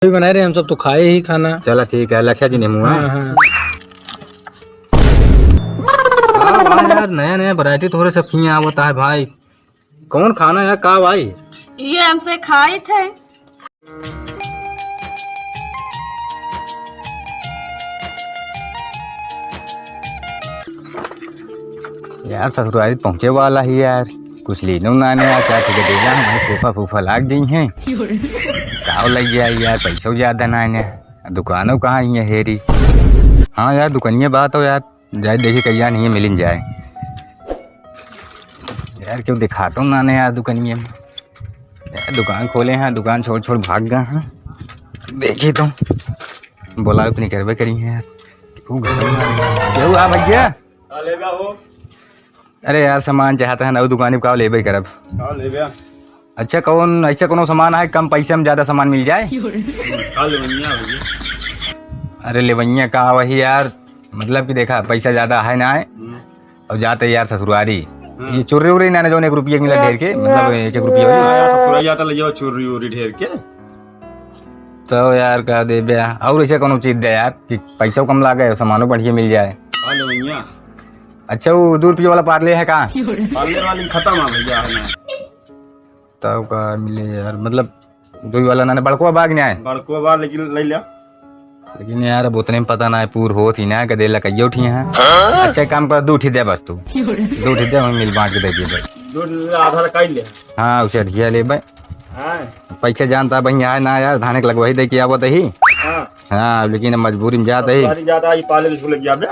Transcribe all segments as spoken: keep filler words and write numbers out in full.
अभी बनाए रहे, हम सब तो खाए ही खाना। चला ठीक है, लखिया जी ने मुँह। हाँ, हाँ। हाँ, वाह यार, नया नया variety तोहरे सब किहाँ आवत है भाई। कौन खाना है का भाई? ये हमसे खाई थे। यार, ससुरारी पहुँचे वाला ही यार, कुछ लेनो नाने यार, चार ठे देना, हमारे फूफा फूफा लाग गई हैं। काव लग गया यार, पैसों ज्यादा नाने, दुकानों कहाँ ही है हेरी। हाँ यार, दुकानिया बात हो यार, जाए देखी कहिया नहीं मिलिन जाए। यार, क्यों दिखाता हूँ नाने यार दुकानिया में। यार, दुकान खोले हैं, दुकान छोड़ छोड़ भाग गए हैं। देखी तो बोला तो नहीं करबे करी है यार। क्यों घर में आ-, क्यों आ भैया? का लेबे हो? अरे यार, सामान चाहता है ना, वो दुकान पे का लेबे करब। का लेबे? अच्छा, कौन ऐसा कोनो सामान है कम पैसे में ज्यादा सामान मिल जाए? का लेवैया भैया? अरे लेवैया का वही यार, मतलब कि देखा पैसा ज्यादा है ना है। हम्म। और जाते यार ससुरारी, हम्म। ये चुर्री उर्री ना, ना जौन एक रुपये के मिला ढेर के, मतलब एक एक रुपये वाली। हाँ यार, ससुरारी जाता ले जाओ चुर्री उर्री ढेर के। तो यार का देबे, और ऐसे कोनो चीज दे यार कि पैसा कम लागे और सामानों बढ़िया मिल जाए। का लेवैया? अच्छा, वो दो रुपये वाला पार्ले है का? पार्ले वाली खत्म है भैया, है ना। तब का मिले यार, मतलब, दुई वाला ना, ना, बड़को बा कि नाहीं? बड़को बा, लेकिन ले लिया। लेकिन यार, अब उतने में पता ना है, पूर होत ही ना, गदेला कहियो उठी हैं। हाँ? अच्छा, एक काम कर, दू ठी दे बस तू। दू ठी दे, हम मिल बांट के दे दिए बस। दू ठी दे, आधा लकाई ले। हाँ, उसे अधिया ले बे। हाँ। पैसा जानता बहिन आए ना यार, धाने के लगवाही दे के आवत ही। हाँ। हाँ, लेकिन अब मजबूरी में जात ही। ससुरारी जाता ही, पाले बिस्कुट लग जाबे।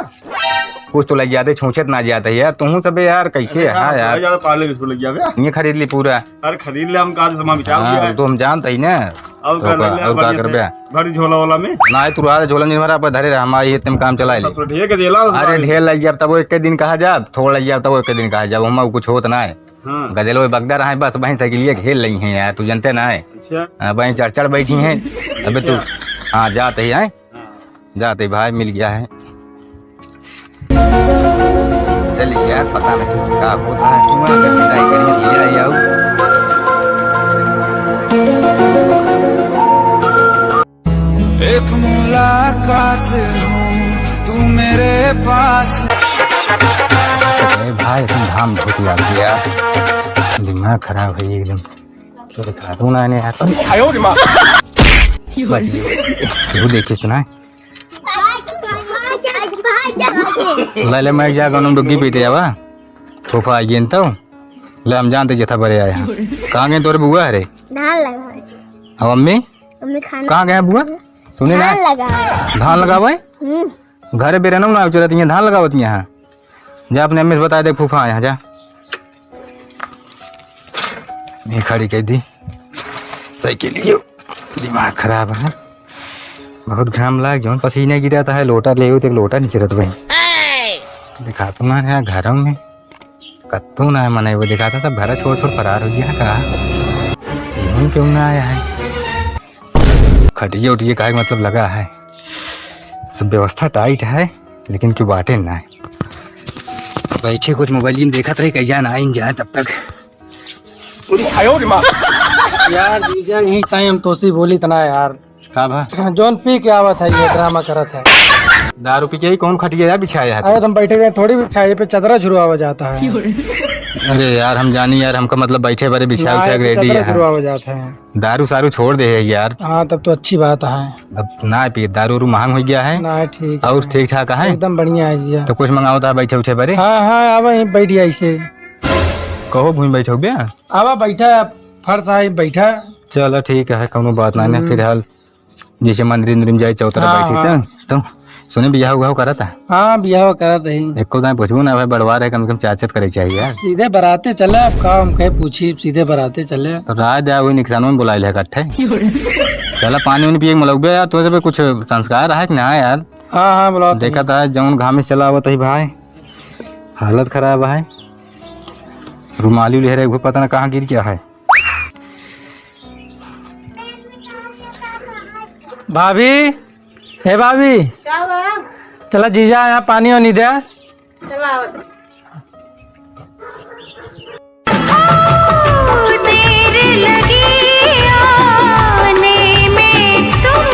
कुछ तो लग जाते, छूछे तो ना जाते यार। तुहूँ सब यार, कैसे अरे है हाँ, यार? ससुरारी जाता, पाले बिस्कुट लग जाबे। ये खरीद ली पूरा। अरे खरीद ले, हम कहा सामान बिचार हाँ, लिया है। तो हम जानते ही ना। और तो का, ले ले, और का बढ़िया से करबे? भरी झोला वाला में। ना, तू रहा झोला नहीं भरा, पर धरे रहा, हमारी इतने में काम चला ले। ससुर ढेर के देला, अरे ढेर लग जाब, तब वो एक दिन कहा जाब, थोड़ा लग जाब, तब वो एक दिन कहा जाब, हम कुछ होत ना है। हाँ। गदेलो बगदा रहा है, बस वहीं साइकिलिया घेर लई हैं यार, तू जानते ना है। अच्छा। हाँ, वहीं चढ़ चढ़ बैठी हैं। अबे तू, अच्छा। हाँ, जाते ही आए। हाँ। जाते भाई मिल गया है। चल यार, पता नहीं का होता है, तू अगर विदाई करें, लिया जाओ। एक मुलाकात हूँ तू मेरे पास। अरे भाई, तुम धाम धोती आ गया, दिमाग खराब है एकदम। तो दिखा दूँ ना इन्हें यार। आयो रे माँ। बच गई, बच गई। वो देखिस तो ना। ले ले, मैं जा गानू डुग्गी पीटे आवा। फूफा आई गेन तो। ले हम जानते जेठा बरे आए हैं। कहाँ गए तोरे बुआ रे? धान लगा। अब अम्मी? अम्मी खाना कहाँ गए बुआ? सुने ना? धान लगा। धान लगावे? हम्म। घरे बेरे ना उचरत, यहाँ धान लगावत यहाँ। जा अपने अम्मी से बता दे, फूफा आए हैं, जा। ये खड़ी कह दी साइकिल, यो दिमाग खराब है, बहुत घाम लाग, जौन पसीना गिरत है, लोटा ले तो एक लोटा नहीं गिरत भाई। दिखाता ना है घरों में, कत्तो ना है मनई, वो दिखाता सब घर छोड़ छोड़ फरार हो गया का, इवन क्यों ना आया है। खटिया उठिया काहे के मतलब लगा है, सब व्यवस्था टाइट है, लेकिन क्यों बाटे ना है। बैठे कुछ मोबाइल गेम देखत रही, कहीं जान आइन जाए तब तक। अरे आयो रे माँ। यार जीजा, यही टाइम तोसी बोली तना यार। का भा? जौन पी के आवत है, ये ड्रामा करत है। दारू पी के ही कौन खटिया यार बिछाया है? अरे तुम बैठे हुए थोड़ी बिछाए, ये पे चदरा झुरवावा जाता है। अरे यार हम जानी यार, हमका मतलब बैठे बरे बिछाए ना, उछाए ये पे रेडी चदरा है। झुरवावा जाता है। दारू सारू छोड़ दे है यार। हाँ, तब तो अच्छी बात है। अब ना पी, दारू उरू महंग हो गया है। ना, ठीक और है। ठीक ठाक है? एकदम बढ़िया है जी। तो कुछ मंगाओ तो बैठे उठे बरे। हाँ, हाँ, अब यहीं बैठ गया इसे। कहो भूमि बैठो बे। आवा बैठा, फर्श आई बैठा। चलो ठीक है, कौनो बात ना, ना हम्म। फिलहाल जैसे मंदिर इंदिर में जाए चौतरा हाँ, बैठी हाँ। तो, तो सुने बियाह उआह करत है? हाँ, बियाह करत है। एको दाएं पूछबो ना भाई, बड़वा रहे, कम से कम चार चार करे चाहिए यार। सीधे बराते चले, अब का हम कहे पूछी, सीधे बराते चले। तो राय दे, वही निकसानों में बुलाए ले इकट्ठे। चला पानी उनी पिए के मलौबे यार, तो जब कुछ संस्कार है कि ना यार? हाँ, हाँ, बुलाओ तो। देखा था जौन घाम में चला आवत है भाई, हालत खराब है। रुमाली ले रहे, वो पता ना कहाँ गिर गया है। भाभी, हे भाभी। का बा? चला जीजा यहाँ पानी वानी दे। चला आवत। ओ, देर लगी आने में तुम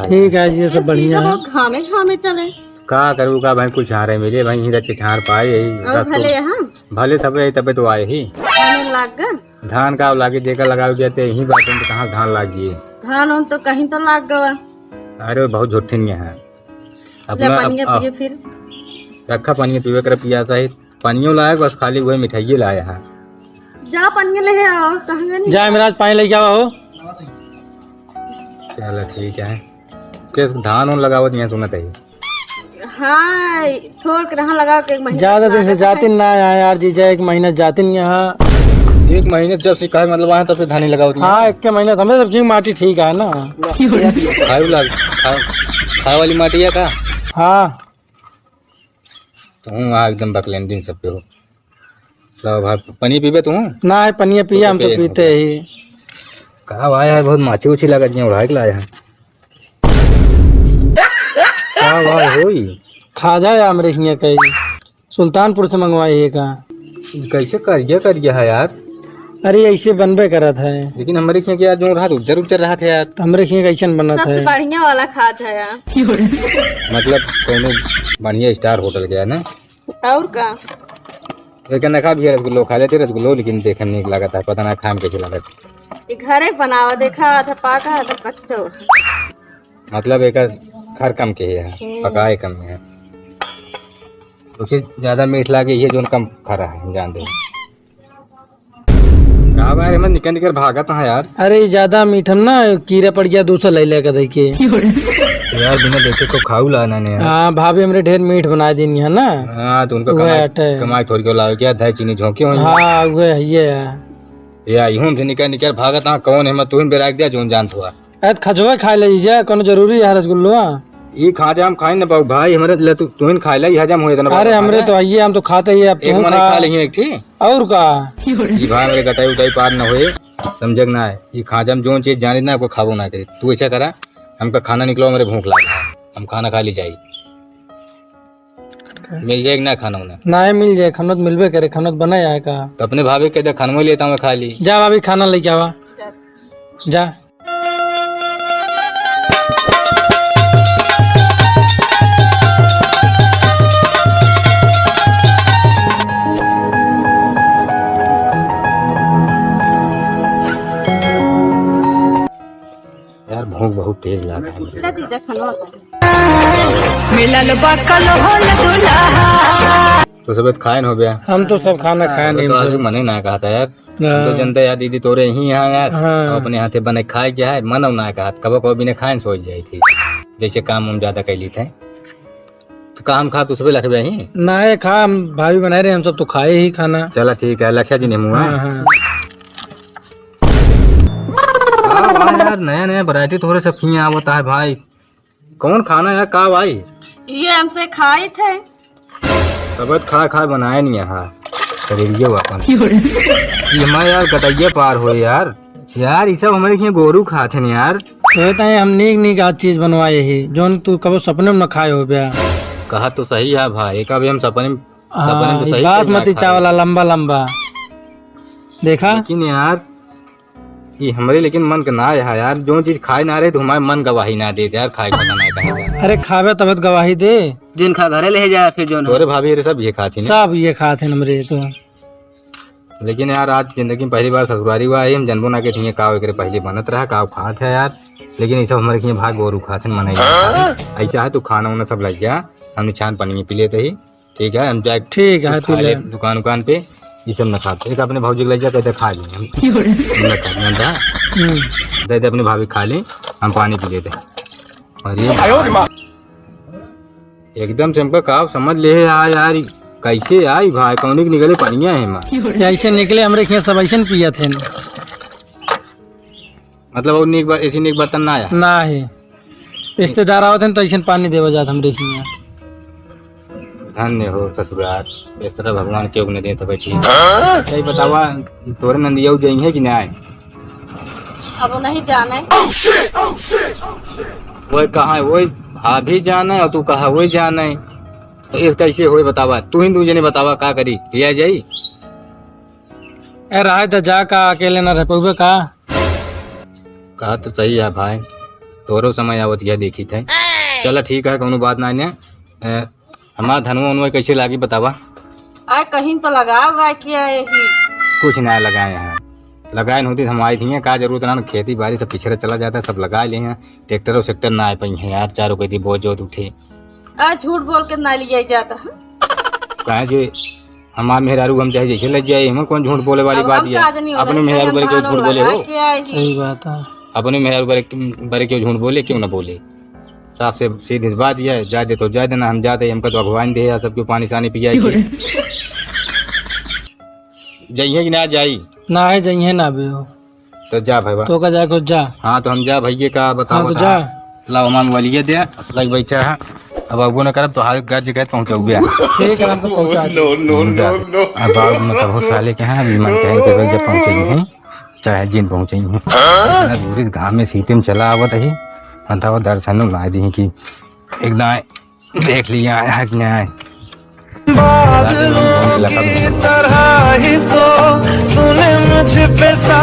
ठीक है जी, ये सब बढ़िया है। घामे घामे चले। का करू का भाई, कुछ छाँह मिले भाई, हिंगत के छाँह पाए यही और रस तो भले यहाँ? भले तबे, तबे तो आए ही। धान लाग गा? धान का लागे, जेका लगावे गया ते यही बात है, कहाँ धान लाग गई? धान उन तो कहीं तो लाग गवा। अरे बहुत झूठे नहीं है। ले अपना पनिया अब, पिए अब फिर। रखा पनिया पीवे कर पियासा है। पनियो लाया, बस खाली वही मिठाइये लाया है। जा पनिया ले आओ, कहाँ गए नहीं? जा इमराज, पानी लेके आवा हो। चलो ठीक है। किस धान उन लगावत यहाँ सुनत है? हाँ, थोड़ के रहा लगा के एक महीना ज्यादा दिन से बाद जातिन ना आया यार जीजा, एक महीना जातिन यहाँ। एक महीने जब से कहे मतलब वहाँ तब से धान ही लगावत नहीं। हाँ, एक के महीना तो हमें सब माटी ठीक है ना। खाए वाला, खा-, खाए वाली माटी है का? हाँ। तो हूँ वहाँ एकदम बकलेंदिन सब पे हो। लो भाई, पानी पीबे तू? ना है, पनिया पिया, हम तो पीते ही। का भाई है, बहुत माछी उछी लगा दिया, उड़ाए के लाया है। का भाई होई? खाजा है हमरे हियाँ कई, सुल्तानपुर से मंगवाई है का। कैसे करिया करिया है यार? अरे ऐसे बनबे करत है। लेकिन हमरे हियाँ के यार जो रहत उज्जर उज्जर रहत है यार। तो हमरे हियाँ कैसन बनत सबसे है? बढ़िया वाला खात है यार। मतलब कोनो बढ़िया स्टार होटल गया ना? और का? लेकिन देखा भी है रसगुल्लो खा लेते रसगुल्लो, लेकिन देखे नीक लागत है, पता ना खाए में कैसे लागत। ये घरे बनावा, देखा आधा पाका आधा कच्चा। मतलब एक खर कम के है, हम्म। पकाए कम है। उसे ज्यादा मीठ लागे, ये जोन कम खरा है, जान दे। का बारे में निकल निकल भागत है यार। अरे ज्यादा मीठन ना, कीड़ा पड़ गया दूसरा ले लेकर देखे। यार बिना देखे को खाऊ लाना नहीं यार। हाँ, भाभी हमरे ढेर मीठ बना देनी है ना। हाँ, तो उनका वह कमाई, अटे। कमाई थोड़ी को लावे क्या, धै चीनी झोंके होई। हाँ, वह है ये है। या इहुन से निकल निकल भागत है, कौन है, मैं तुहिन बेराक दिया जोन जानत हुआ। ए, त खजवे खाए ले जा, कोनो जरूरी है रसगुल्लवा? ई खाजा हम खाई न पाऊ भाई, हमरे ले तू, तुहिन खाए ले, ई हजम होए इतना अरे, बड़ा हमरे खाजा। तो आइए, हम तो खाते ही, अब एक तू मने खा। खा लेंगे एक ठी। और का? ई भाई हमरे गटाई उटाई पार न होए, समझे के ना है। ई खाजा हम जोन चीज जानित ना, कोई खाबो ना करी। तू ऐसा करा, हमका खाना निकलो, हमरे भूख लाग, हम खाना खा ली जाई। मिल जाए कि ना खाना उना? ना, मिल जाए, खाना तो मिलबे करे, खाना तो बना है का? तो अपने भाभी के दे, खाना लेता हूँ, खा ली। जा भाभी, खाना लेके आवा। जा। यार, भूख बहुत तेज लागा है मुझे। मिलल बा कल होल दुल्हा। तो सब खाए न हो गया? हम तो सब खाना खाए नहीं तो आज सब। मने ना कहा था यार। हाँ। तो जनता यार, दीदी तोरे ही यहाँ यार, हाँ। अपने हाथे बने खाए क्या है, मन ना कहा, कबो कबो बिना खाए सोच जाए थी, जैसे काम हम ज्यादा कर ली थे। तो का हम खा, तुझ पे लखबे ही? ना है, खा, हम भाभी बनाए रहे, हम सब तो खाए ही खाना। चला ठीक है, लखिया जी ने मुँह। हाँ, हाँ। का भाई यार, नया नया वैरायटी तोहरे सब किए आवता है भाई। कौन खाना है का भाई? ये हमसे खाई थे। तबत खा खा बनाए नहीं यहाँ शरीरियो अपन। ये हमारे यार गटैया पार हो यार। यार, ये सब हमारे यहाँ गोरू खाते हैं यार। तो ये तो है, हम नीक नीक आज चीज बनवाए ही, जोन तू कबो सपने में न खाए हो बया। कहा तो सही है भाई, एक अभी हम सपने में, हाँ, सपने में तो ये सही, सही ना बासमती खाए। चावल है, लंबा लंबा। देखा? लेकिन यार, ये हमरे लेकिन मन के ना है यार, जो चीज खाए ना रहे तो हमारे मन गवाही ना दे यार, खाए पता ना कहे यार। अरे खावे तब तो गवाही दे। जिन खा घरे ले जाए फिर जो ना। तोरे भाभी रे सब ये खाती ना। सब ये खाते हैं हमरे तो। लेकिन यार, आज जिंदगी में पहली बार ससुरारी हुआ है, हम जनबो ना के थिए का एकरे पहले बनत रहा, का खात है यार। लेकिन ये सब हमारे के भाग गोरू खात हैं, मनाई। हाँ? ऐसा है, तू खाना उना सब लग जा, हमने छान पानी पी लेते ही, ठीक है, हम जाए ठीक है, कुछ खा पी ले ले। दुकान उकान पे, ये सब ना खाते। एक अपने भौजी के लग जा, कहते खा लिए हम। हम ना खाते, हम कहा, हम्म। दे दे अपने भाभी खा ले, हम पानी पी लेते। और ये एकदम से हमका का समझ ले है, आ यार, ई कैसे आई भाई, कौन के निकले पनिया है माँ। ऐसे निकले, हमरे खेत सब ऐसे न पियत है। मतलब, और नीक बा-, ऐसी नीक बर्तन ना आया? ना है। रिश्तेदार आवत हैं तो ऐसे पानी देवा जात हमरे खेत। धन्य हो ससुराल, इस तरह भगवान के उगने दे तो भाई ठीक। हाँ? सही बतावा, तोरे नंदिया जई है कि ना आए? अब नहीं जाने। वही कहा है, वही भाभी जाने और तू कहा वही जाने, तो इस कैसे होए बतावा? तू ही दू जने बतावा, का करी, लिया जाई? ए, रहे तो जा, का अकेले ना रह पउबे का? कहा तो सही है भाई, तोरो समय आवत यह देखी थे। चला ठीक है, कौनो बात ना ने। ए, हमार धनवा उनवा कैसे लागी बतावा? आए कहीं तो लगाओ गाय के आए ही। कुछ ना लगाए हैं, लगाए न होती हम आई थी, का जरूरत ना, खेती बाड़ी सब पिछड़े चला जाता है, सब लगा लिए हैं। ट्रैक्टर और सेक्टर ना आ पाई है यार, चारों के दी बोझ जोत उठे। आ झूठ बोल के ना लिया जाता है। काहे से हमार मेहरारू हम चाहे जैसे लग जाए, हम कौन झूठ बोले वाली अब बात हम है? का जानी अपने होला, मेहरारू हम बारे क्यों बाहर झूठ बोले लगा हो? के आए ही। सही बात है। अपने मेहरारू बारे, बारे क्यों झूठ बोले, क्यों ना बोले? साफ से सीधी बात यह है, जाए दे तो जाए देना, हम जाते, हमका तो अगवाइन दे यार, सबके पानी सानी पियाई के। जाइए कि ना जाई? ना है, जाइए ना अभी हो। तो जा भाई बा। तो का जाके जा। हाँ, तो हम जा भैया का बताओ हाँ, तो बता। जा। लाओ हमार मोबाइलिया दे, लग बैठा है। अब अबो न करब तो हाल गज गज पहुँचौबे। ठीक है, हमको पहुँचा दे। No, no, no, no। अब आओ न तब हो साले के यहाँ, अभी मन कहे के जब पहुँचे ही हूँ, चाहे जिन पहुँचे ही हूँ। इतना दूर इस गाँव में सीते में चला आवत ही, बताओ दर्शन ना दी कि एक दाएं देख लिया है कि नहीं? बादलों की तरह ही तो तूने मुझ पे सा